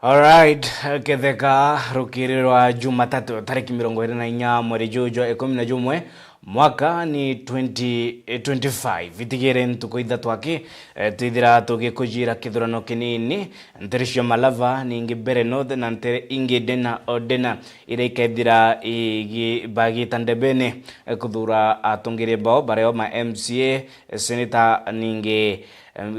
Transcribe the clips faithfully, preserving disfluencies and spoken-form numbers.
Alright, ketheka rukiri rwa Jumatatu, tariki mirongo iri na inya mweri juju jwa ikumi na jumwe, mwaka ni twenty twenty-five. Itigire ntuku ithatu aki, eh, twithira tugikujira kithurano kinini, ntere cia Malava, ningi Mbeere North, na ntere ingi dena o dena, iria ikethira igibagita ndebene, eh, kuthura atongeria bao, bario ma M C A, eh, seneta, ningi, eh,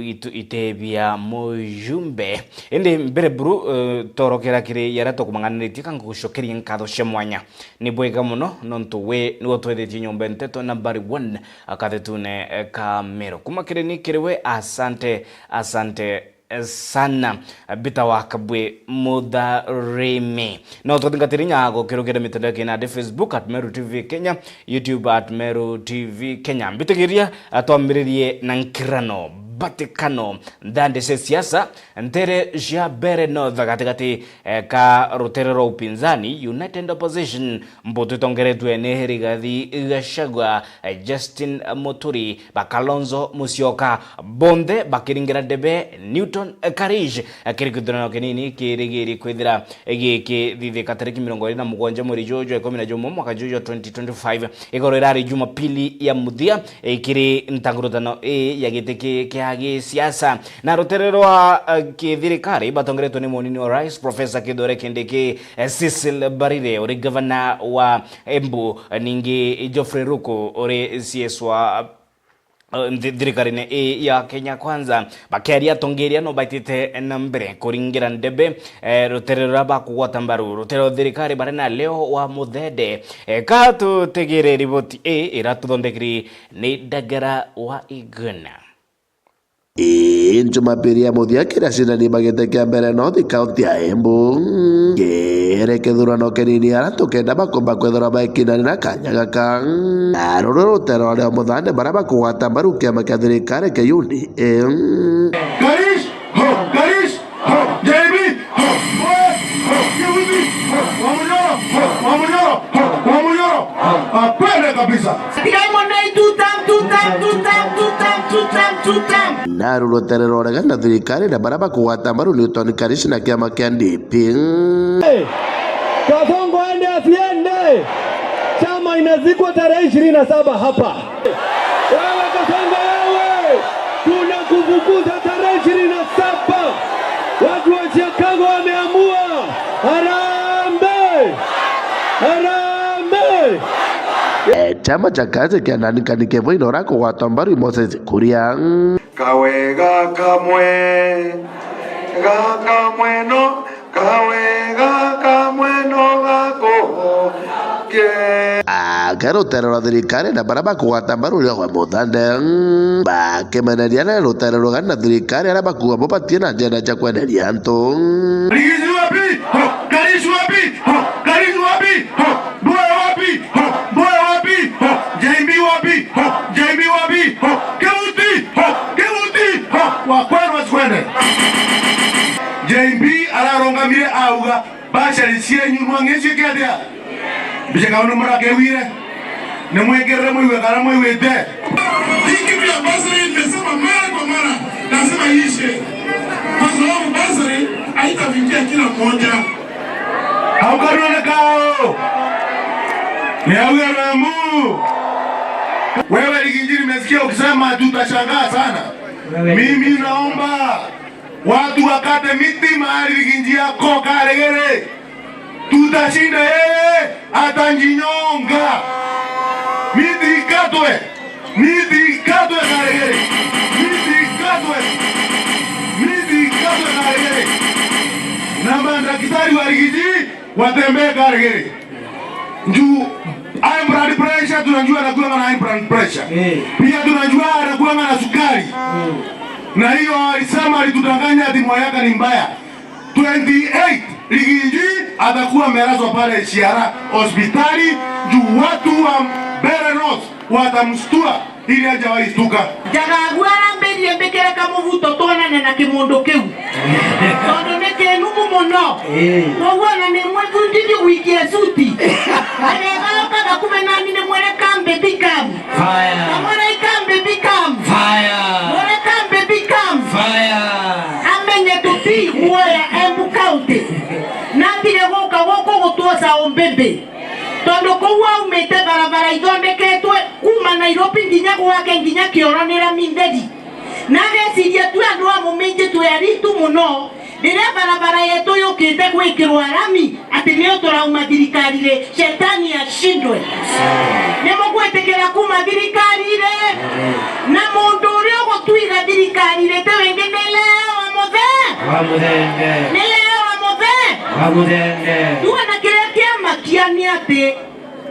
itu-, itebia mujumbe. Indi mbere buru, eh, torokera kiri yaria tukumanganiritie, ka ngugucokerie nkatho cia mwanya. Ni bwega muno, nontu we niwe utwethitie nyomba nteto nambari one, akathetune, eh, ka Meru. Kuma kiri ni kiri we, asante, asante, eh, sana. Mbita wa Kabwe Mutharimi. No tuthingatiri nyago kirugire mitandao ya kinandi, Facebook at Meru T V Kenya, YouTube at Meru T V Kenya. Mbitigiria, ah, twambiririe na nkirano, mbatikano, nthande cia siasa, ntere cia Mbeere North gatigati, eh, ka rutere rwa upinzani, United Opposition, mbutu itongeretwe ni Rigathi Gachagua, eh, Justin Muturi, ba Kalonzo Musyoka, bonthe bakiringira ndebe Newton Karish, eh, kiri kithurano kinini kirigiri kwithira gikithithika tariki mirongo iri na mugwanja mweri juju jwa ikumi na jumwe mwaka juju jwa twenty twenty-five. Igoro irari Jumapili ya muthia, eh, kiri ntangurutano ii ya giti ki-, kia gisiasa. Na rutere rwa, eh, kithirikari batongeretwe ni munini wa rais, Professor Kithure Kindiki, eh, Cecil Mbarire uri gavana wa Embu, eh, ningi Geoffrey Ruku uri C S wa, eh, nthi-, thirikarine ii ya Kenya Kwanza. Bakeria atongeria no baitite na mbere kuringira ndebe, eh, rutere ruria bakugwata mbaru rutere rwa thirikari bari na Leo wa Muthende. Eh, ka tutegere riboti ii ira tuthondekiri ni Ndagara wa Iguna. Ii, Jumapili ya muthia kiri acindani ba giti kia Mbeere North kaunti ya Embu, kiri kithurano kinini aria tukenda bakomba kwithirwa baikindani na kanya gaka. Na ruru rutere rwa Leo Muthende baria bakugwata mbaru kiama kia thirikari kia U D A. Karish! Ho! Karish! Ho! J B! Ho! Mbowe! Ho! Kibuti! Ho! Wamunyoro! Ho! Wamunyoro! Ho! Wamunyoro! Ho! Akwende kabisa! Tigai mono, two term, two term, two term, two term, two term, two term. Na ruru rutere rwa uregani na thirikari na baria bakugwata mbaru Newton Karish na kiama kia D P. Kasongo aende asiende! Chama inazikwa tarehe ishirini na saba hapa. Wewe Kasongo wewe, tunakufukuza tarehe ishirini na saba. Watu wa Chicago wameamua. Harambee! Harambee! Eh, chama cha Kazi kia Nani Kanike Bwino rakugwatwa mbaru i Moses Kuria. Kawega kamwe, ga kamwe no, kawega kamwe no gako ke. Ah, ke rutere rwa thirikari na baria bakugwata mbaru Leo wa Muthende, mm, bakimeneria na rutere rugani na thirikari aria bakuga bo batie na njenda cia kwenderia antu. Rigiji wapi? Ho, Karish wapi? Ho, Karish wapi? Ho, Mbowe wapi? Ho, Mbowe wapi? Ho, J B wapi? Ho, J B wapi? Ho, Kibuti! Ho, Kibuti! Ho, wa kwenu asikwende. J B ararongamire auga, "Bacari cienyu nwa ng'icikethia." Mbica kaundu murakewire. Ni mwikirire mwigue kana mwiguite. Hii kitu ya bursary nimesema mara kwa mara, lazima iishe. Kwa sababu bursary haitafikia kila mmoja. Haukarone kao. Ni auge Ramu. Wewe Rigiji, nimesikia ukisema, tutashangaa sana. Mimi naomba watu wakate miti mahali Rigiji yako Karegere. Tutashinda yeye, atajinyonga. Miti ikatwe. Miti ikatwe Karegere. Miti ikatwe. Miti ikatwe Karegere. Na madaktari wa Rigiji watembee Karegere. Juu high blood pressure tunajua anakuanga na high blood pressure. Eh. Pia tunajua anakuanga na sukari. Mm. Na hiyo alisema, alitudanganya ati moyo yake ni mbaya. Twenty-eight, Rigiji atakuwa amelazwa pale Ciara hospitali juu watu wa Mbeere North watamshtua ili hajawahi stuka. Njagagu arambirie mbikire kamubuto twonane na kimundu kiu. Tondu ni kinumu muno. Ii. Koguo ona ni mwibundithie gwikia suti. Agegaoka gakume nani ni mwere come baby come. Fire. Na mwere come baby come. Fire. Mwere come baby come. Fire. Amenye tuti kuoya Embu County. Bibi. Tondu kuu aumite barabara ithondeketwe kuuma Nairobi nginya gwake nginya kioro ni rami ntheri. Na ageciria tu andu a Muminji twi aritu muno, riria barabara yetu yukite gwikirwa rami, ati nio turauma thirikari ri? Shetani ashindwe. Ni mugwitikira kuuma thirikari ri? Na mundu uria ugutwiga thirikari ri ti wingi ni Leo wa Muthe. Wa Muthende. Ni Leo wa Muthe. Wa Muthende. Tuona kiria kiamakia ni ati,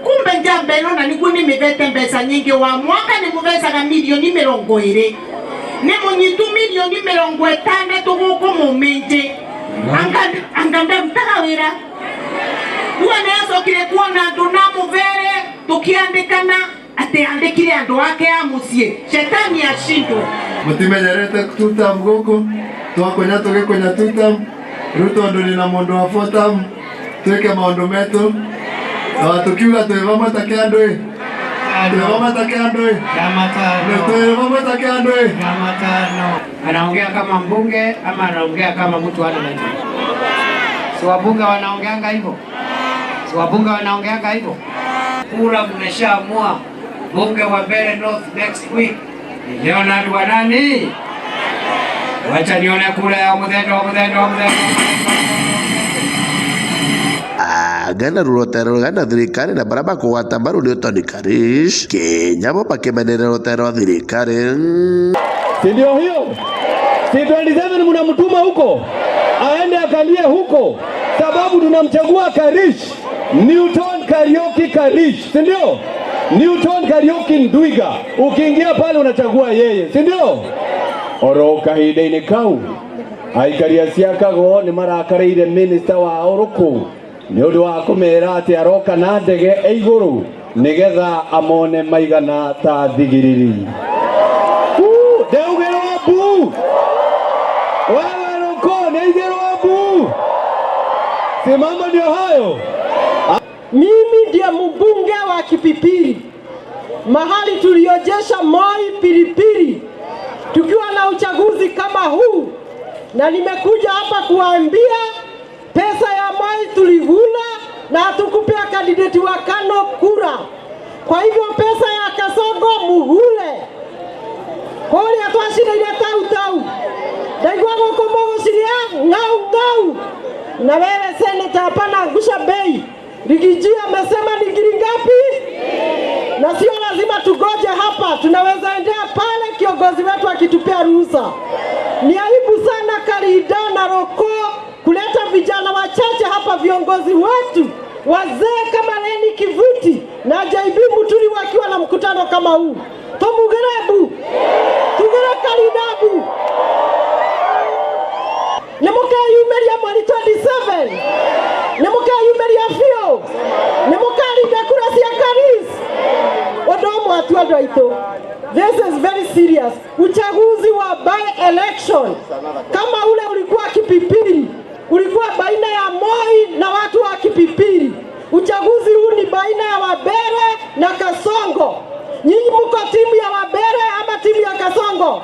kumbe njamba ino na niguo ni mithete mbeca nyingi, wa mwaka ni muthecaga milioni mirongo iri. Ni munyitu milioni mirongo itandatu guku Muminji. Anga, anga ndarutaga wira. Riu ni acokire kuona andu na muvere tukiandikana ati andikire andu ake a mucii. Shetani ashindwe. Mutimenyerete two term guku, twakunya tugikunya two term. Riu tondu ni na mundu wa four term, twike maundu metu. Na tukiuga twi vamwe ta kiandui. Twi vamwe ta kiandui. Twi vamwe ta kiandui. Anaongea kama mbunge ama anaongea kama mtu hana majibu? Si wabunge wanaongeanga hivyo? Si wabunge wanaongeanga hivyo? Kura mmeshaamua, mbunge wa Mbeere North next week ni Leonard wa nani? Wacha nione kura ya Muthende, wa Muthende, wa Muthende. Ah, ngenda rurotero, ngenda thirikari na bara bakugwata mbaru ni utoni Karish. Kenya bo bakimenerera rotero thirikari. Si ndio hiyo? Si twenty seven mnamtuma huko? Aende akalie huko. Sababu tunamchagua Karish. Newton Kariuki Karish, si ndio? Newton Kariuki Ndwiga. Ukiingia pale unachagua yeye, si ndio? Oro kahinda-ini kau, aikari a Siakago ni marakariire minister wao ruku ni undu wa kumeera ati aroka na ndege e iguru nigetha amone maigana ta thigiriri. Uu, ndeugerwa mbu! Wewe ruku, ndeugerwa mbu! Si mambo ndio hayo? Mimi ndiye mbunge wa Kipipiri, mahali tuliojesha Moi pilipili tukiwa na uchaguzi kama huu, na nimekuja hapa kuwaambia pesa ya Moi tulikula na hatukupea kandidati wa KANU kura. Kwa hivyo pesa ya Kasongo mukule. Kuria twacinaire tau tau. Ndaigua guku muguciria ng'au ng'au. Na wewe senator, hapana angusha bei. Rigiji amesema ni ngiri ngapi? Na sio lazima tugoje hapa, tunaweza endea pale kiongozi wetu akitupea ruhusa. Ni aibu sana Karida na Roko kuleta vijana wachache hapa, viongozi wetu wazee kama Leni Kivuti na J B Muturi wakiwa na mkutano kama huu. Tumugire mbu. Tugire Karida mbu. Ni mukeyumiria mweri twenty seven? Ni mukeyumiria biu? Ni mukarinda kura cia Karis? Undu umwe tu, andu aitu, this is very serious. Uchaguzi wa by election kama ule ulikuwa Kipipiri, ulikuwa baina ya Moi na watu wa Kipipiri. Uchaguzi huu ni baina ya Wabere na Kasongo. Nyinyi mko timu ya Wabere ama timu ya Kasongo?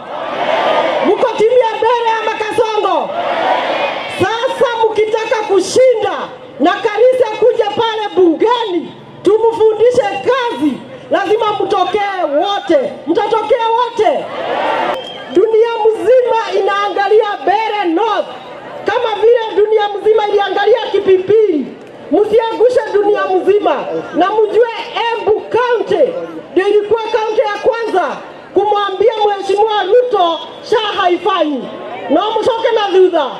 Mko timu ya Bere ama Kasongo? Sasa mkitaka kushinda na Karisa kuja pale bungeni, tumfundishe kazi, lazima mtokee wote. Mtatokea wote? Dunia mzima inaangalia Bere North kama vile dunia mzima iliangalia Kipipiri. Msiangushe dunia mzima, na mjue Embu County ndio ilikuwa county ya kwanza kumwambia Mheshimiwa Ruto SHA haifanyi. No mucoke na thutha.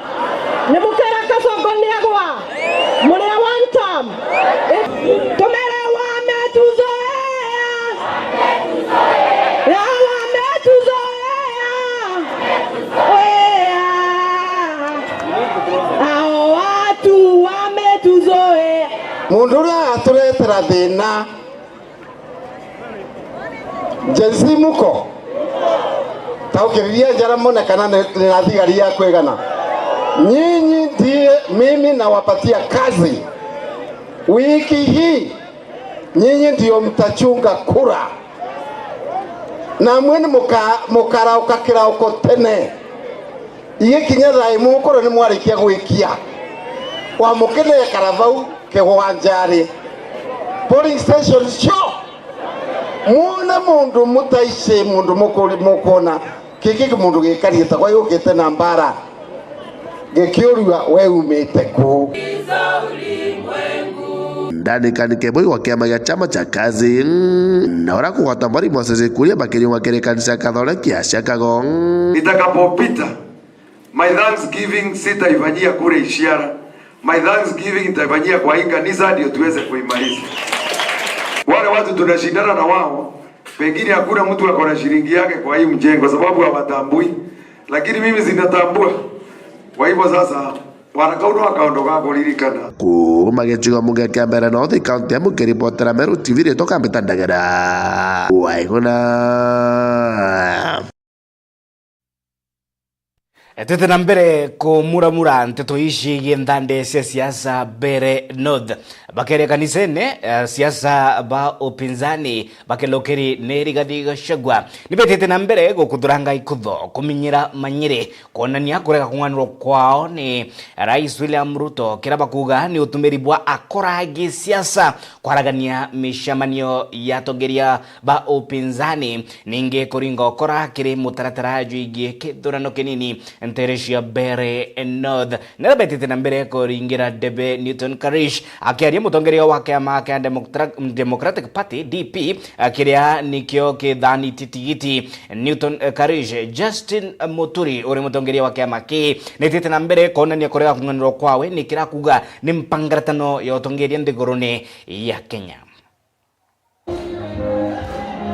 Ni mukera Kasongo ni agwa. Muri a one term. Eh, tumere wametuzoea. Ya wametuzoea. Oea. Hao watu wametuzoea. Mundu uria aturetera thina. Gen Z muko? Taukiriria njara mone kana ni, ni na thigari ya kwigana. Nyinyi ndiye mimi nawapatia kazi. Wiki hii, nyinyi ndio mtachunga kura. Na mwe ni muka-, mukarauka kirauko tene. Igikinya thaa imwe ukoro ni mwarikia gwikia. Wa mukene ekara vau kigwanja ri. Polling stations cio. Mwone mundu mutaici, mundu mukuri, mukwona kiki mundu gikariite kwa yukite na mbara. Gikiurua we umite ku? Ndani Kanikeboi wa kiama gia chama cha Kazi, mm, na uria kugwata mbari Moses Kuria bakiriungwa kiri kanisa Katholikia cia Kago. Nitakapopita, my thanksgiving sitaifanyia kule Ishiara. My thanksgiving nitaifanyia kwa hii kanisa ndio tuweze kuimaliza. Wale watu tunashindana na wao, pengine hakuna mtu ako na shilingi yake kwa hii mjengo sababu hawatambui. Lakini mimi zinatambua. Kwa hivyo sasa, waraka unu wakaondoka kuririkana. Kuuma gicigo mbunge kia Mbeere North, kaunti ya Embu, nkiribotera Meru T V, ritwa Kambita Ndagera. Waiguna. Etete na mbere kumuramura nteto ici ciigie nthande cia siasa Mbeere North. Bakeria kanisene, eh, siasa ba upinzani bakelokeri ni Rigathi Gachagua. Nibetete na mbere gukuthuranga ikutho, kuminyira manyiri, kwonania kurega kung'anirwa kwao ni Rais William Ruto, kira bakuga ni utumiri bwa akora gisiasa kwaragania micemanio ya atongeria ba upinzani, ningi kuringa ukora kiri mutaratara jwigie kithurano kinini ntere cia Mbeere North. Nira betite na mbere kuringira debe Newton Karish, akiaria mutongeria wa kiama kia Democra-, Democratic Party, D P, kiria nikio kithaniti tigiti, Newton, eh, Karish, Justin Muturi uri mutongeria wa kiama ki, nitite na mbere kwonania kurega kung'anirwa kwawe ni kira kuga ni mpangaratano ya utongeria nthiguruni ya Kenya.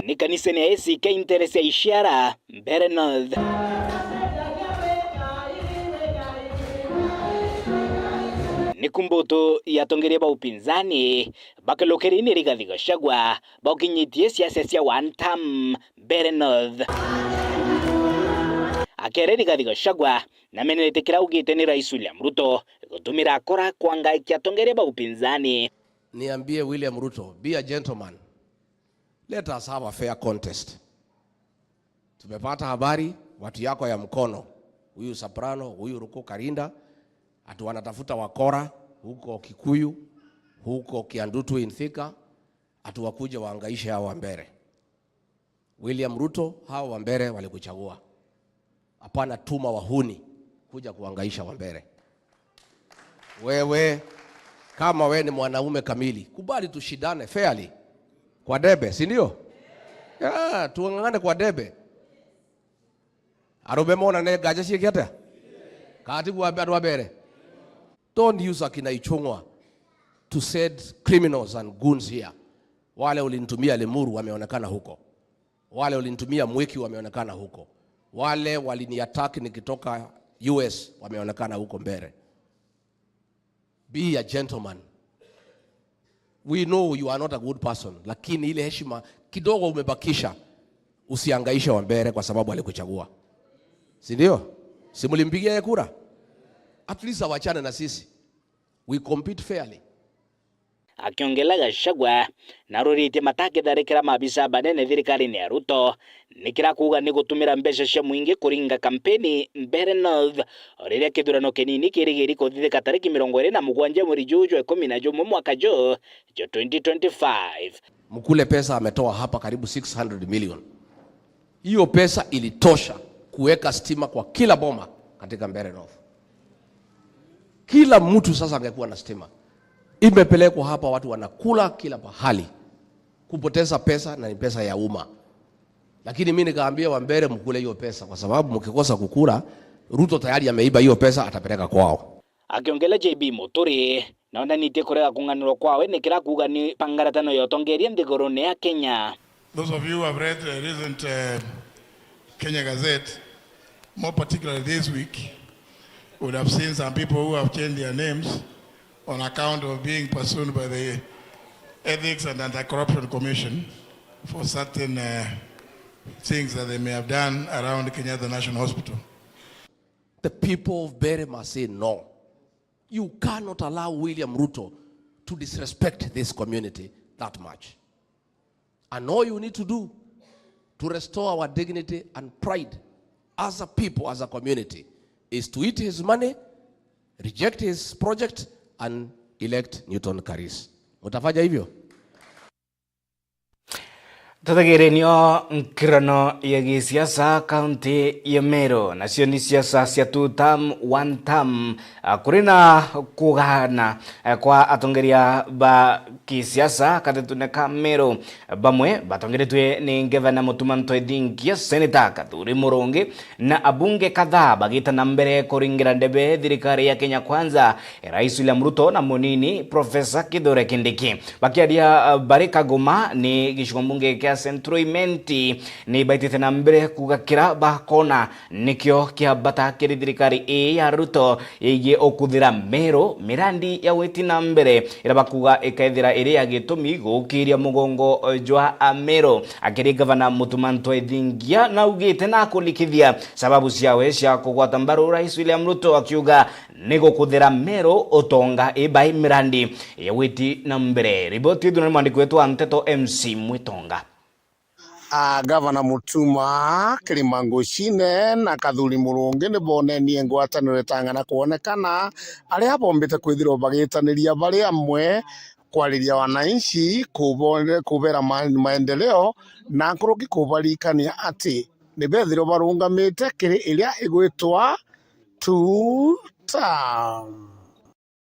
Ni kanisene ya A C K ntere cia Ishiara, Mbeere North. Ni kumbutu ya atongeria ba upinzani bakelokeri ni Rigathi Gachagua baukinyitie siasa cia one term Mbeere North. Akere Rigathi Gachagua namenerete kira augite ni Rais William Ruto gutumira akora kwangaikia atongeria ba upinzani. Niambie William Ruto, be a gentleman. Let us have a fair contest. Tumepata habari, watu yako ya Mkono, huyu Soprano, huyu Ruku Karinda, ati wanatafuta wakora huko Kikuyu, huko Kiandutu in Thika, ati wakuje waangaishe hao wa Mbeere. William Ruto, hao wa Mbeere walikuchagua. Hapana tuma wahuni kuja kuangaisha wa Mbeere. Wewe, kama we ni mwanaume kamili, kubali tushindane fairly kwa debe, si ndio? Yeah, tuang'ang'ane kwa debe. Arume mona ne nganja cieke atia? Kati kwa andu a Mbeere. Don't use akina Ichung'wa to send criminals and goons here. Wale ulinitumia Limuru wameonekana huko. Wale ulinitumia Mwiki wameonekana huko. Wale waliniattack nikitoka U S wameonekana huko Mbeere. Be a gentleman. We know you are not a good person, lakini ile heshima kidogo umebakisha, usiangaishe wa Mbeere kwa sababu alikuchagua. Si ndio? Si mlimpigia yeye kura? At least awachane na sisi. We compete fairly. Akiongela Gachagua, naruritie matakitharikira maabisa banene thirikarine ya Ruto, ni kira kuuga ni gutumira mbeca cia mwingi kuringa kampeni Mbeere North, o riria kithurano kinini kirigiri kuthithika tariki mirongo iri na mugwanja mweri juu jwa ikumi na jumwe mwaka juu jwa twenty twenty-five. Mkule pesa ametoa hapa karibu six hundred million. Hiyo pesa ilitosha kuweka stima kwa kila boma katika Mbeere North. Kila mtu sasa angekuwa na stima. Imepelekwa hapa, watu wanakula kila pahali. Kupoteza pesa na ni pesa ya umma. Lakini mimi nikaambia wa Mbeere, mkule hiyo pesa, kwa sababu mkikosa kukula, Ruto tayari ameiba hiyo pesa, atapeleka kwao. Akiongela J B Muturi, naonanitie kurega kung'anirwa kwawe ni kira kuuga ni pangaratano ya utongeria nthigurune ya Kenya. Those of you who have read the recent, uh, Kenya Gazette, more particularly this week, would have seen some people who have changed their names on account of being pursued by the Ethics and Anti-Corruption Commission for certain, uh, things that they may have done around Kenyatta National Hospital. The people of Mbeere must say no. You cannot allow William Ruto to disrespect this community that much. And all you need to do to restore our dignity and pride as a people, as a community, is to eat his money, reject his project, and elect Newton Karis. Mutafanya hivyo? Tuthegerenio nkirano ya gisiasa kaunti ya Meru, nacio ni siasa cia two term, one term. Ah, kuri na kugana, eh, kwa atongeria ba kisiasa katetune ka Meru. Bamwe batongeretwe ni ngavana Mutuma M'Ethingia, Seneta Kathuri Murungi, na abunge kadhaa bagita na mbere kuringira ndebe thirikari ya Kenya Kwanza, Rais William Ruto na munini Professor Kithure Kindiki. Bakiaria, uh, bari Kagoma ni gicigo mbunge kia Central Imenti, ni baitite na mbere kuuga kira bakona nikio kiambata kiri thirikari ii ya Ruto yegii ukuthira Meru, mirandi ya gwiti na mbere iria bakuuga ikethira iri ya gitumi gukiria mugongo jwa Ameru. Akiri ngavana Mutuma M'Ethingia naugite na akulikithia sababu ciawe cia kugwata mbaru Rais William Ruto, akiuga ni gukuthira Meru utonga ibai mirandi ya gwiti na mbere. Riboti yetu na mwandiki wetu wa nteto M C Mwitonga. A, Gavana Mutuma, Kirima Ngucine na Kathuri Murungi ni bonenie ngwataniro itang'ana kwonekana, aria bombite kwithirwa bagitaniria bari amwe kwariria wananchi, kubone-, kubera ma-, maendeleo na nkuruki kubaririkania ati ni bethirwa barungamite kiri iria igwitwa two term.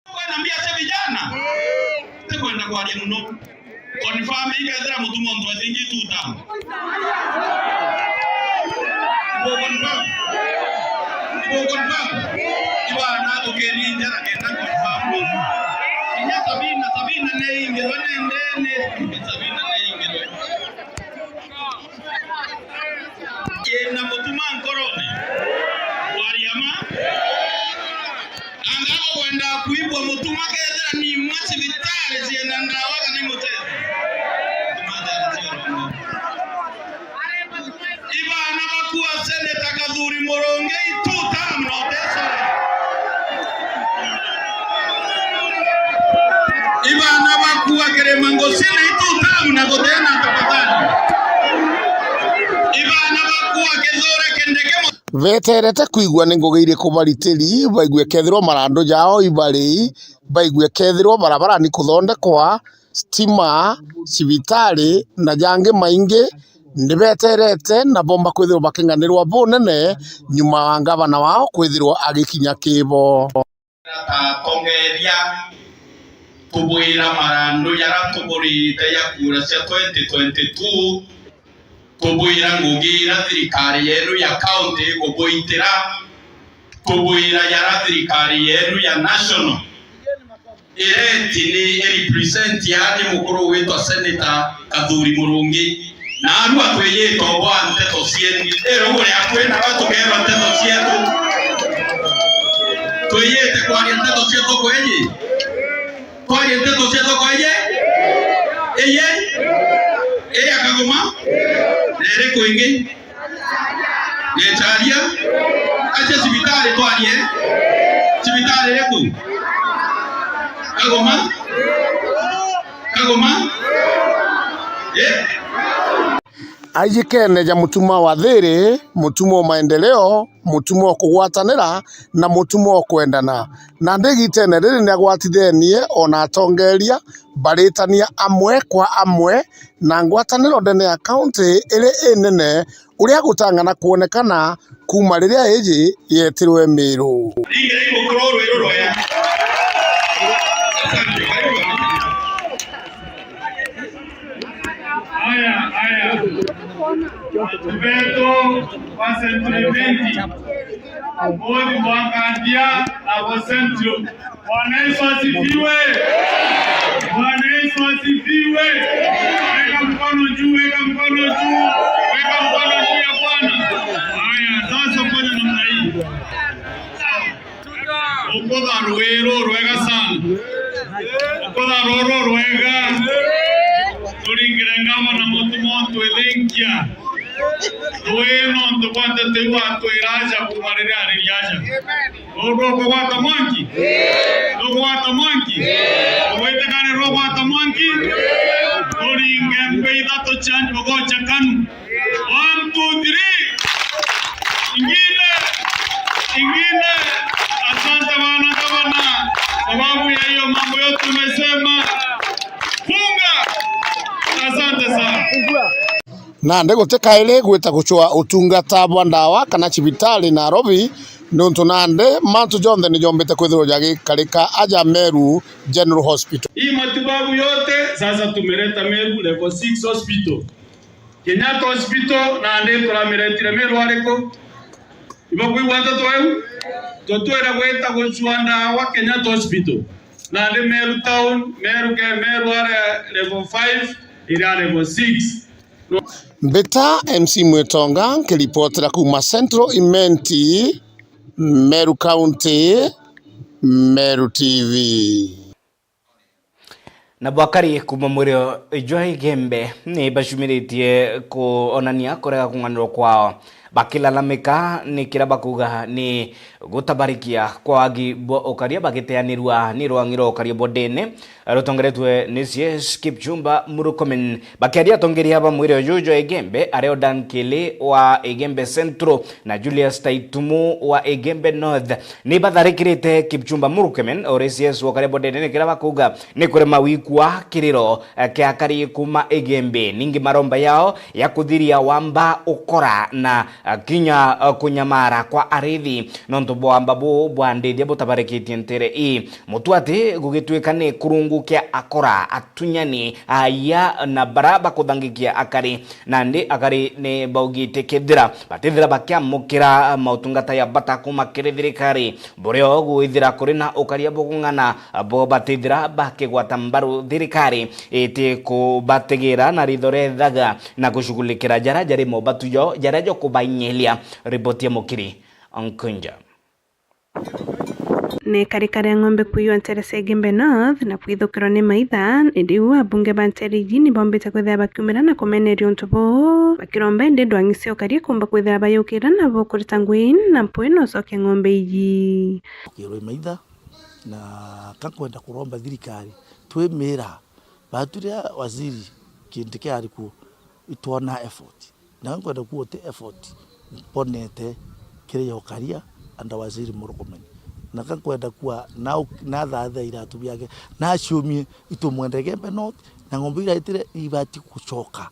Kwenda mbia cia vijana? Tikwenda kwaria muno. Confirm ikethira Mutuma M'Ethingia two term. Ibu confirm? Ibu confirm? Ibana tukeni njara kenda confirm. Inya sabini na sabini na nne ingirwe nendene. Sabini na nne ingirwe. Ina Mutuma nkorone. Kwaria ma? Anga gukwenda kuibwa Mutuma kethira ni imwe cibitari ciina ndawa kana imutethia? Ibana bakua Seneta Kathuri Murungi two term na utesore. Ibana bakua Kirima Ngucine two term na gutena tafadhali. Ibana bakua Kithure Kindiki. Beterete kwigua ni ngugi iriku baritiri, baigue kethirwa marandu jao ibari, baigue kethirwa barabara ni kuthondekwa, stima, cibitari na jangi maingi. Ni beterete na bomba kwithirwa baking'anirwa bunene nyuma wa ngavana wao kwithirwa agikinya kibo. Ta atongeria, tubwira marandu jaria tuburiite ja kura cia twenty twenty-two, tubwira ngugi iria thirikari yeenu ya county ikubuitira, tubwira jaria thirikari yeenu ya national ireti ni irepresent yaani mukuru witwa Senator Kathuri Murungi. Naarua twiyite obwa nteto cietu. Iri uria kwina ba tukeerwa nteto cietu. Twiyite kwaria nteto cia thoko iji. Twarie nteto cia thoko iji. Iji. Ii ya Kagoma. Na iriku ingi? Gecharia. Acha cibitari twarie. Cibitari iriku? Kagoma? Kagoma? Eh? Aijikene ja mutuma wa thiri, mutuma wa maendeleo, mutuma wa kugwatanira na mutuma wa kwendana. Na ndigitene riri ni agwatithenie ona atongeria baritania amwe kwa amwe na ngwataniro ndene ya kaunti iri inene uria gutang'ana kwonekana kuuma riria iji yetirwe Miru. Ringirai mukuru rwiru rwega. Asante, karibu. Haya, haya. Watu wetu wa Central Imenti. Modi mwangandia abo Central. Bwana Yesu asifiwe. Bwana Yesu asifiwe. Weka mkono juu, weka mkono juu. Weka mkono juu ya Bwana. Haya, sasa fanya namna hii. Ukutha rwiru rwega sana. Ukutha ruru rwega. Turingire ngavana mutuma utwithingia. Rwi nontu bwa nteto iu atwira aja kuuma riria ariri aja. Nukugwata mwanki? Nukugwata mwanki? Ugwitikania nukugwata mwanki? Turinge mbe ithatu cia njogocha kanu. One, two, three. Ingine. Ingine. Asante bwana gavana, sababu ya hiyo mambo yote umesema. Funga. Asante sana. Nandi guti kairi gwita gucua utungata bwa ndawa kana cibitari Nairobi, niuntu nandi mantu jonthe ni jombite kwithirwa jagikarika aja Meru General Hospital. Hii matibabu yote sasa tumeleta Meru Level six Hospital. Kenyatta Hospital nandi turamiretire Meru ariku? Ibakwigua nteto iu? Tutwire gwita gucua ndawa Kenyatta Hospital. Nandi Meru Town, Meru ke, Meru aria level five, iria level six. Mbita M C Mwitonga, nkiripotera kuuma Central Imenti, Meru County, Meru T V. Nabo akari kuuma mwirio jwa Igembe ni bacumiritie kuonania kurega kung'anirwa kwao, bakilalamika ni kiria bakuuga ni gutabarikia kwa wagi bwa ukaria bagiteanirua ni rwang'i rwa ukaria bwa ndene rutongeretwe ni C S Kipchumba Murkomen. Bakiaria atongeria ba mwirio juju jwa Igembe, ario Dan Kili wa Igembe Central na Julius Taitumu wa Igembe North, ni batharikirite Kipchumba Murkomen, uri C S wa ukaria bwa ndene, ni kiria bakuuga ni kurema gwikua kiriro, eh, kia akari kuuma Igembe. Ningi maromba yao ya kuthiria wamba, ukora na, eh, kinya, eh, kunyamara kwa arithi nontu bwa wamba buu bwa ndithia butabarikitie ntere ii. Mutu ati gugituika ni kurungu kia akora, atunyani, aya na bara bakuthangikia akari, nandi akari ni baugite kethira batithira bakiamukira mautungata ya bata kuuma kiri thirikari, burio gwithira kuri na ukaria bukung'ana, bo batithira bakigwata mbaru thirikari iti kubategera na ritho rethaga na gushughulikira jara jari mobatu jo jaria jo kubainyilia. Riboti ya Mukiri Onkunja. Ni karikari ya ng'ombe kuiywa ntere cia Igembe North na kwithukirwa ni maitha, riu abunge ba ntere iji ni bombite kwithira bakiumira na kumeneria untu buu, bakiromba indi ndwang'i cia ukaria kumba kwithira bayukira nabo kurita ngui na mpwi na ucokia ng'ombe iji. Ukirwe maitha, na ka nkwenda kuromba thirikari, twimira, batu riria waziri Kindiki ari kuo, itwona effort. Na nkwenda kuuga uti effort mbonete kiri ya ukaria under Waziri Murkomen. Na ka nkwenda kuuga na u-, nathathia iratu biake, na aciumie, itumwenda Igembe North, na ng'ombe iraitire ibati gucoka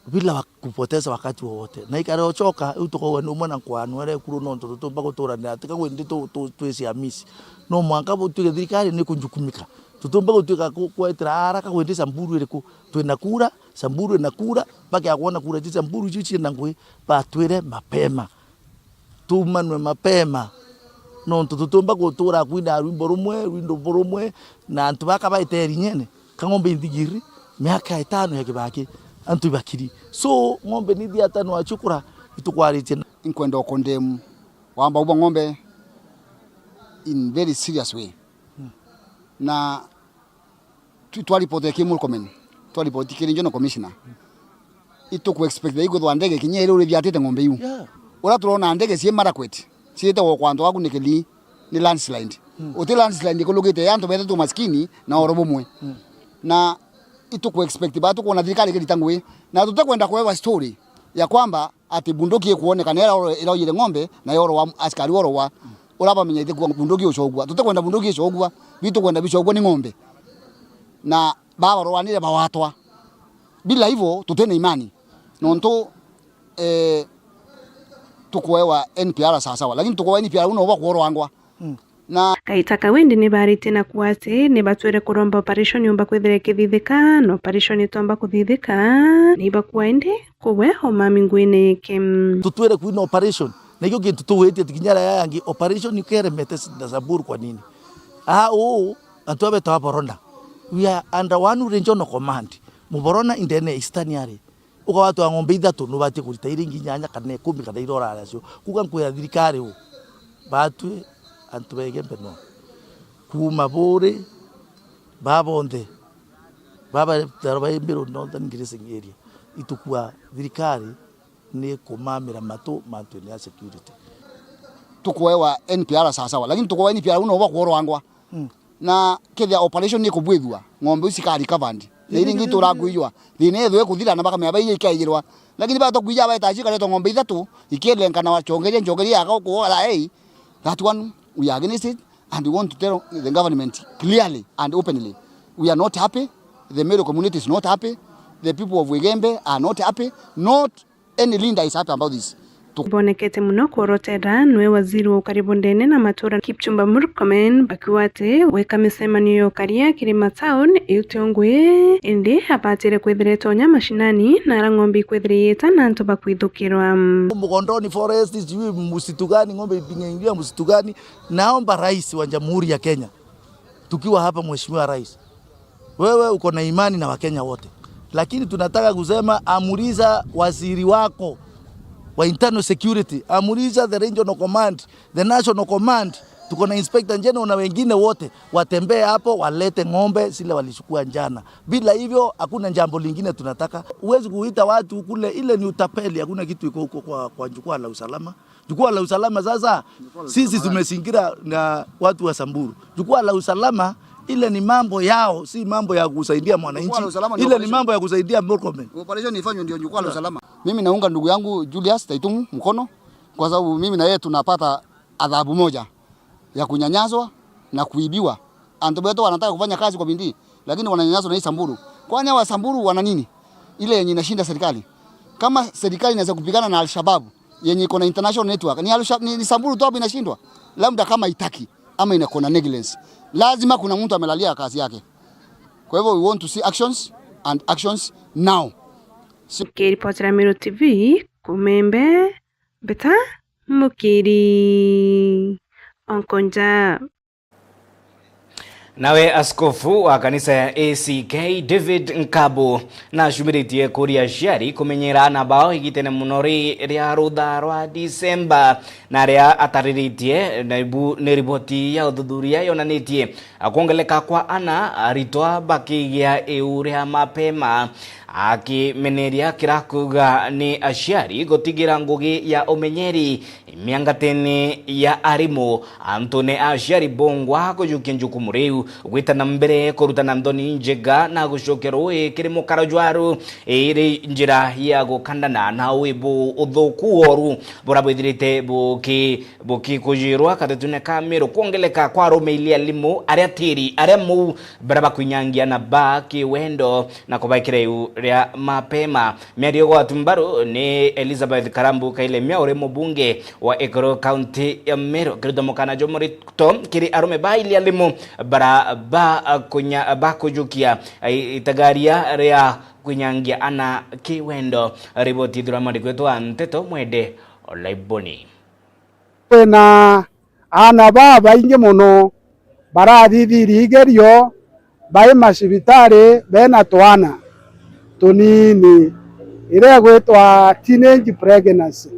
bila wa-, kupoteza wakati wowote. Na ikarocoka, riu tukauga ni umwe na nkwanwere ekuru nontu tutiumba guturanira ati kagwe ndi tu-, tu-, twi ciamisi. No mwanka butwike thirikari ni kunjukumika. Tutiumba gutwika ku-, kwetera haraka kagwe ndi Samburu iriku. Twina kura, Samburu ina kura, bakeakwona kura cia Samburu icio ciina ngui, batwire mapema. Tumanwe mapema. Nontu tutiumba gutura kwina rwimbo rumwe, rwimbo rumwe, na antu baka baite irinyene. Ka ng'ombe inthigiri, miaka itano ya Kibaki, antu ibakiri. So, ng'ombe ni ithiata no acukura, itukwaritie na. Inkwenda ukondemu wamba ubwa ng'ombe in very serious way. Na twi-, twaripotire ki Murkomen, twaripoti kiri Regional Commissioner. Ituku expect ikwithwa ndege kinya iri urithiatite ng'ombe iu. Yeah. Uria turona ndege cie Marakwet, ciite o kwantu gaku ni Kilii, ni landslide. Mm. Uti landslide ikulugite ya antu bethe tu maskini na oro bumwe. Mm. Na ituku expect ba tukwona thirikari ikirita ngui. Na tutikwenda kuewa story ya kwamba ati bunduki ikwonekana ira oro-, iraujire ng'ombe na yorwa askari orwa. Uria bamenyete kuwa bunduki ucogua. Tutikwenda bunduki icogua. Bi tukwenda bicogua ni ng'ombe. Na babarwanire bawatwa. Bila hivyo, tutina imani. Nontu, eh, tukuewa N P R sawa sawa. Lakini tukuewa N P R uno bwa kuorwangwa. Mm. Na kaita kau indi ni baaritie na kuuga ati ni batwire kuromba operation yumba kwithira ikithithika, na operation itomba kuthithika, ni ibakua indi kugwe o mami nguine yiki. Tutwire kwina operation, na ikio kintu tugwitie ati kinya aria yangi operation ikeremete na Samburu kwa nini? Ah, uu, antu abetawa Borona. We are under one regional command. Muborona indene Eastern ari. Ukawatwa ng'ombe ithatu, nubatie kurita iri ingi inyanya kana ikumi kana irora nacio. Kuga nkwira thirikari u, batwi antu ba Igembe North. Kuuma Buuri, babonthe, baba taro ba Imbiru Northern Grazing Area. Itukua thirikari ni kumamira matu mantu ya security. Tukuewa N P R sawa sawa, lakini tukuewa N P R uno bwa kuorwangwa. Mm. Na kethia operation ni kubwithua, ng'ombe iu cika recovered. Na iria ingi itura kuijwa. Thina ethwe kuthira na bakamenya baija ikaijirwa. Lakini bato kuija baeta acio ikaretwa ng'ombe ithatu, ikielenkana wachongeria, nchongeria ya gauku ora ei. That one, we are against it and we want to tell the government clearly and openly. We are not happy. The Meru community is not happy. The people of Igembe are not happy, not any leader is happy about this. Tu- Bonekete muno kworotera nwe waziri wa ukari bundene na matura Kipchumba Murkomen bakiuga ati weka micemanio ya ukaria kirima town iu tio ngui, indi abatire kwithira itonya mashinani na ara ng'ombe ikwithira iita na antu bakwithukirwa. Mgondoni forest, sijui msitu gani, ng'ombe imeingia msitu gani. Naomba rais wa Jamhuri ya Kenya, tukiwa hapa, Mheshimiwa Rais, wewe uko na imani na Wakenya wote, lakini tunataka kusema, amuliza waziri wako wa internal security, amuliza the regional command, the national command, tuko na inspector general na wengine wote, watembee hapo, walete ng'ombe zile walichukua jana. Bila hivyo, hakuna jambo lingine tunataka. Huwezi kuita watu kule, ile ni utapeli, hakuna kitu iko huko kwa, kwa jukwaa la usalama. Jukwaa la usalama sasa, sisi tumezingira na watu wa Samburu. Jukwaa la usalama, ile ni mambo yao, si mambo ya kusaidia mwananchi. Jukwaa la usalama ni operation. Ile ni mambo ya kusaidia Murkomen. Operation ifanywe ndio jukwaa la usalama. Mimi naunga ndugu yangu Julius Taitumu mkono, kwa sababu mimi na yeye tunapata adhabu moja ya kunyanyaswa na kuibiwa. Antu betu wanataka kufanya kazi kwa bidii, lakini wananyanyaswa na hii Samburu. Kwani hawa Samburu wana nini ile yenye inashinda serikali? Kama serikali inaweza kupigana na Al-Shabaab yenye iko na international network, ni, Al-Sha- ni, ni Samburu tu hapa inashindwa? Labda kama itaki ama ina kuna negligence. Lazima kuna mtu amelalia kazi yake. Kwa hivyo we want to see actions and actions now. Si- Kiripotera Meru T V, Kumembe, Mbeta Mukiri, Onkonja. Nawe askofu wa kanisa ya A C K David Nkabu nacumiritie kuria aciari kumenyera aana bao igitene muno ri ria rutha rwa Disemba, na aria atariritie na ibu ni riboti ya uthuthuria yonanitie kwongeleka kwa ana aritwa bakigia iu ria mapema, akimeneria kira kuuga ni aciari gutigira ngugi ya umenyeri miangatene ya arimu, antune a aciari bongwa kujukia njukumu riu, gwita na mbere kurutana nthoni njega na gucokia rui kiri mukaro jwaru, iri njira ya gukandana na wibu uthuku woru bura bwithirite buki- bukikujirwa katetune ka Meru. Kwongeleka kwa arume ili alimu aria tiri aria muu bara bakwinyangia na ba kiwendo na kubaikira iu ria mapema. Miario gwatu mbaru ni Elizabeth Karambu Kailemia, uri mubunge wa Ekuru, kaunti ya Meru, kiruta mukana jwa murito kiri arume ba ili alimu bara ba kunya- ba kujukia i- itagaria ria kwinyangia ana kiwendo. Riboti ithura mwandiki wetu wa nteto Mwende Olaiboni. Kwina aana babaingi mono barathithiria igerio bai macibitari bena twana tunini, iria igwitwa teenage pregnancy.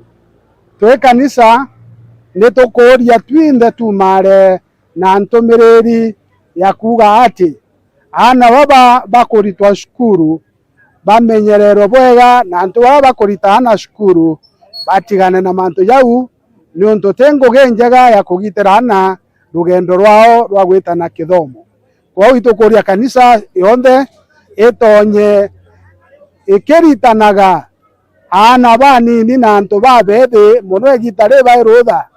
Twi kanisa, ni tukuuria twinthe tuumare na ntumiriri ya kuuga ati aana baba bakuritwa cukuru bamenyererwe bwega, na antu baria bakurita aana cukuru batigane na mantu jau, niuntu ti ngugi njega ya kugitira aana rugendo rwao rwa gwita na kithomo. Kwou itukuria kanisa yonthe itonye ikiritanaga aana banini na antu babethi mono igita ri bai rutha,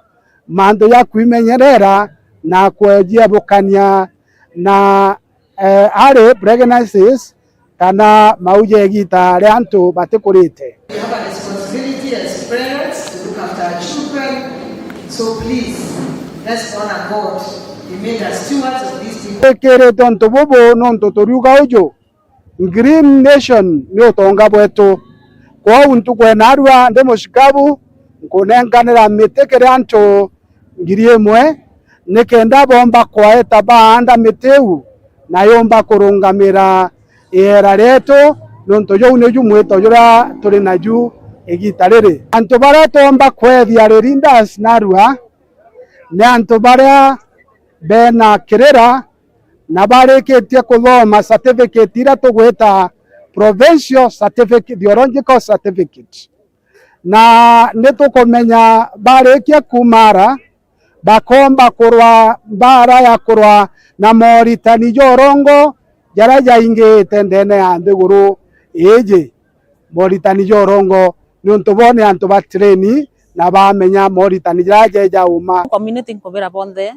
mantu ja kwimenyerera na kwejiabukania na eh, early pregnancies kana mau ja igita ria antu batikurite. We have a responsibility as parents to look after our children. So please, let's honor God. He made us stewards of these things. Twikirite untu bubu nontu turiuga uju, Green Nation ni utonga bwetu. Kwou ntuku ya narua ndi mucikabu, nkunenkanira miti kiri antu ngiri imwe, nikenda bomba kwaeta baanda miti iu, na yumba kurungamira iera rietu, niuntu juu niju mwito juria turi naju igita riri. Antu baria twomba kwethia ri leaders narua, ni antu baria bena kirira na barikitie kuthoma certificate iria tugwita provincial certificate, theological certificate. Na ni tukumenya barikia kuuma ara, bakomba kurwa mbaara ya kurwa na moritani ja urongo jaria jaingite ndene ya nthiguru iiji. Moritani ja urongo, niuntu bo ni antu ba train na bamenya moritani jaria jeja uma. Community nkubira bonthe,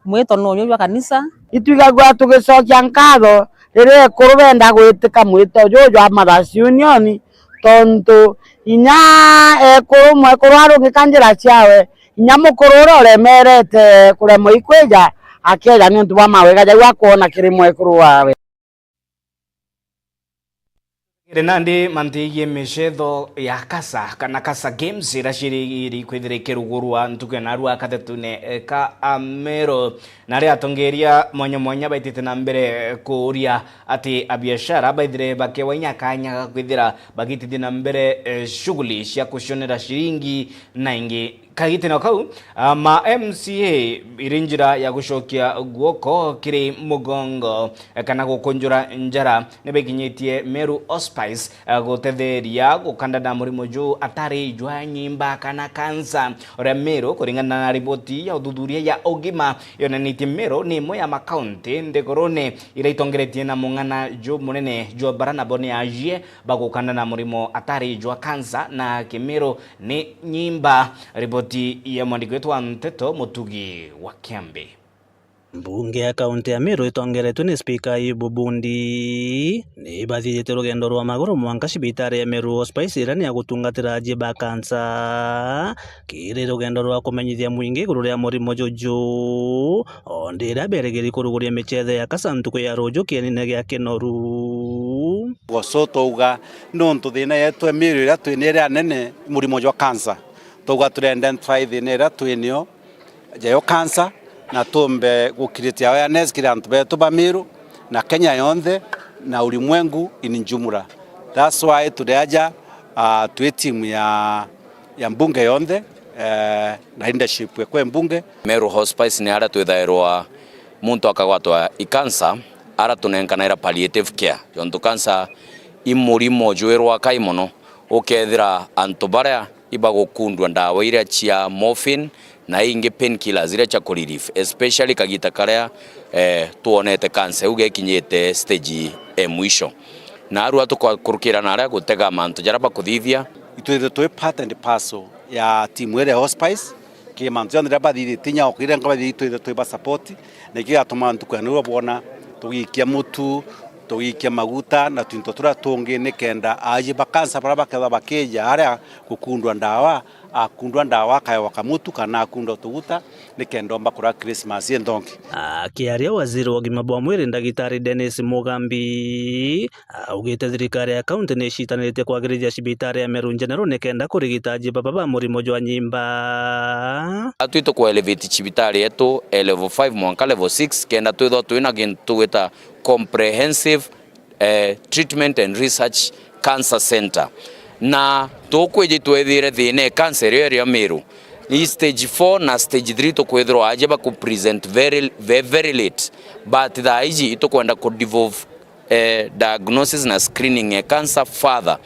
mwito nuju jwa kanisa. Itwigagua tugicokia nkatho riria ekuru benda gwitika mwito juju jwa Mothers Union, tontu inya ekuru, mwekuru arungika njira ciawe, inya mukuru uria uremerete kuremwa ikwija, akeja niuntu bwa mawega jau akwona kiri mwekuru wawe. Iri nandi mantu jegii micetho ya kasa kana kasa games iria ciri kwithira ikirugurwa ntuku ya narua kathetune ka Ameru. Na aria atongeria mwanya mwanya baitite na mbere kuuria ati abiashara baithire bakewa inya kanya ga kwithira bagitithia na mbere, eh, shughuli cia kucionera ciringi na ingi. Kagitene o kau, ah, ma M C A iri njira ya gucokia guoko kiri mugongo, eh, kana gukunjura njara, ni bekinyitie Meru Hospice, eh, gutetheria gukandana murimo juu atari jwa nyimba kana kansa. Uria Meru, kuringana na riboti ya uthuthuria ya ugima, yonanitie Meru ni imwe ya makaunti nthigurune iria itongeretie na mung'ana jumunene jwa bara nabo ni ajie bagukandana murimo atari jwa kansa na kimiru ni nyimba. Riboti ya mwandiki wetu wa nteto Mutugi wa Kiambi. Mbunge ya kaunti ya Meru itongeretwe ni Spika Ayubu Bundi ni ibathithite rugendo rwa maguru mwanka cibitari ya Meru Hospice iria ni ya gutungatira ajie ba kansa kiri rugendo rwa kumenyithia mwingi iguru ria murimo juju, o ndi iria berigiri kuruguria michetho ya kasa ntuku ya ruju kienine gia Kinoru. Goso twauga nontu thina yetu ya Meru iria twina iria nene murimo jwa kansa. Twauga turi identify thina iria twinio jayo kansa, na tumbe gukiritia awareness kiri antu betu ba Meru na Kenya yonthe na ulimwengu in jumla. That's why turi aja, ah, twi timu ya, ya mbunge yonthe, eh, na leadership ekwe mbunge. Meru Hospice ni aria twithairwa muntu akagwatwa i kansa, ara tunenkanaira palliative care, jontu kansa i murimo jwirwa kai mono, ukethira antu baria ibagukundua ndawa iria cia morphine na ingi painkillers iria cia ku relief, especially kagita karia, eh, twonete kansa iu gekinyite stage e mwisho. Na arua tukakurukira na aria gutega mantu jaria bakuthithia. Itwithirwe twi part and parcel ya timu iria ya Hospice, ki mantu jonthe jaria bathithitie inya okire nka bathithia itwithirwe twi ba support, na ikio gigatuma ntuku ya narua bwona tugiikia mutu, tugiikia maguta na twinto turia tungi, nikenda aajie ba kansa baria bakethwa bakija aria gukundwa ndawa, akundwa ndawa akaewa kamutu kana akundwa tuguta, nikenda omba kuria Christmas inthongi. Akiaria waziri wa ugima bwa mwiri, Ndagitari Dennis Mugambi, augite thirikari ya kaunti ni icitaniritie kwagirithia cibitari ya Meru General nikenda kurigita aajie baba ba murimo jwa nyimba. Atwi tuku elevate cibitari yetu e level five mwanka level six, kenda twithwa twina gintu tugwita comprehensive, eh, treatment and research cancer center. Na tukwiji twethire thina e cancer iyo iria Meru. Ni stage four na stage three tukwithirwa aajie baku present very, very, very late. But thaa iji itukwenda ku devolve, eh, diagnosis na screening ya cancer further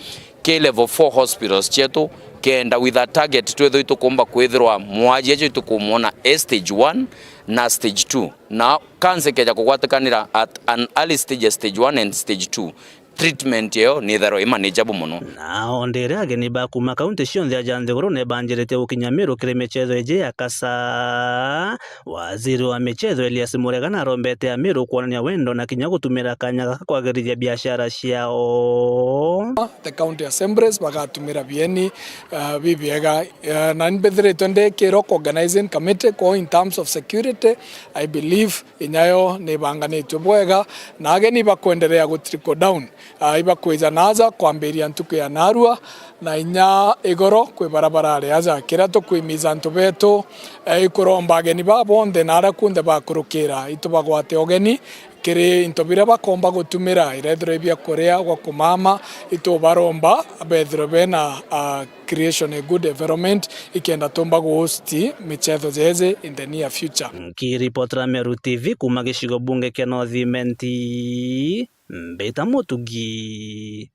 ki level four hospitals cietu, kenda with a target twithwe itukumba kwithirwa mwajie ejo itukumwona e stage one na stage two. Na cancer ikeja kugwatikanira at an early stage ya stage one and stage two, treatment iyo ni itharwa i manageable mono. Na o ndi iria ageni ba kuuma kaunti cionthe aja nthiguru ni banjiritie gukinya Meru kiri michetho iji ya kasa. Waziri wa michetho Elias Murega narombete Ameru kwonania wendo na kinya gutumira kanya gaka kwagirithia biashara ciao. The county assemblies bagatumira bieni, uh, bibiega. Uh, na ni mbithiritwe ndi kirwa ku organizing committee, kwou in terms of security, I believe inyayo ni ibanganitue bwega, na ageni ibakwenderea gu trickle down. Ah, ibakwija naaja kwambiria ntuku ya naarua, na inya igoro kwi bara barari aja. Kiria tukwimiza antu betu, eh, ikuromba ageni baa bonthe na aria kunthe bakurukira, itubagwate ugeni kiri into biria bakomba gutumira, irethirwa i bia kuria gwa kumama, itubaromba bethirwe bena, ah, creation a good environment, ikenda tumba gu host michetho jeje in the near future. Nkiripotera Meru T V kuuma gicigo bunge kia North Imenti, mbita Mutugi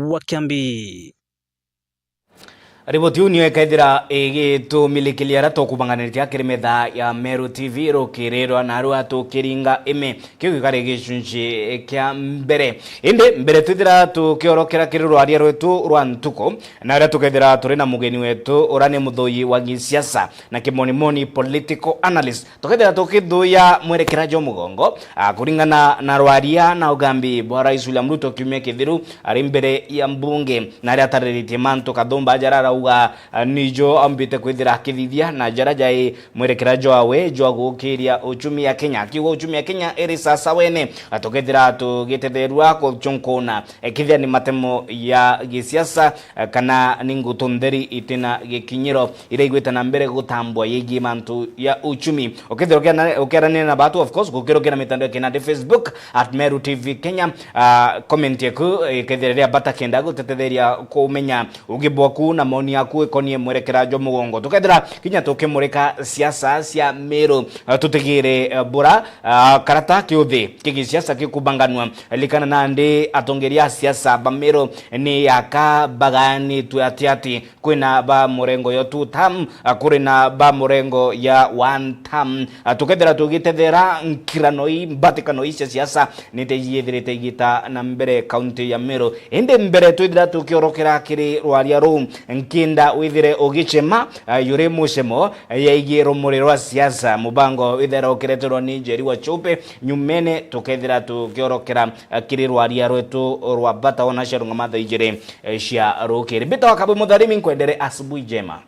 wa Kiambi. Riboti iu nio ikaithira igitumilikithia aria tukubanganitie akiri metha ya Meru T V rukirirwa, narua tukiringa ime kiu gikari gicunci kia mbere. Indi mbere twithira tukiorokera kiri rwaria rwetu rwa ntuku, na aria tukethira turi na mugeni wetu uria ni muthuyi wa gisiasa na kimonimoni political analyst, tukethira tukithuya mwerekera jwa mugongo, ah, kuringana na rwaria na ugambi bwa Rais William Ruto kiumia kithiru ari mbere ya mbunge, na aria atariritie mantu kathumba jara arauga, ah, nijo ambite kwithira akithithia na jara jai mwerekera jwawe jwa gukiria uchumi ya Kenya. Akiuga uchumi ya Kenya iri sasawene, ah, tukethira tugitetherua kuchunkuna, eh, kethira ni matemo ya gisiasa, eh, kana ni ngutu ntheri itina gikinyiro iria igwite na mbere gutambwa yegii mantu ya uchumi. Ukethira ukiana-, ukiaranira na batu, of course, gukirukira mitandao ya kinandi, Facebook at Meru T V Kenya. Ah, comment yaku, eh, ikethira ria bata kenda gutetetheria kumenya ugi bwaku na maoni yaku ikonie mwerekera jwa mugongo. Tukethira kinya tukimurika siasa cia Meru, ah, tutigire, eh, bura, ah, karata kiuthi kigisiasa kikubanganua. Likana nandi atongeria a siasa ba Meru ni yaka baganitwe ati ati. Kwina ba murengo ya two term, ah, kuri na ba murengo ya one term. Ah, tukethira tugitethera nkirano ii, mbatikano ii cia siasa, nite yithirite igita na mbere kaunti ya Meru. Indi mbere twithira tukiorokera kiri rwaria ruu, nkienda withire ugicema, ah, yuri mucemo, ah, yaigie rumuri rwa siasa, mubango withira ukireterwa ni Njeri wa Chupe. Nyumene tukethira tukiorokera, ah, kiri rwaria rwetu rwa bata ona cia rung'ama thaa ijiri, eh, cia rukiri. Mbita wa Kabwe Mutharimi, nkwendere asubuhi njema.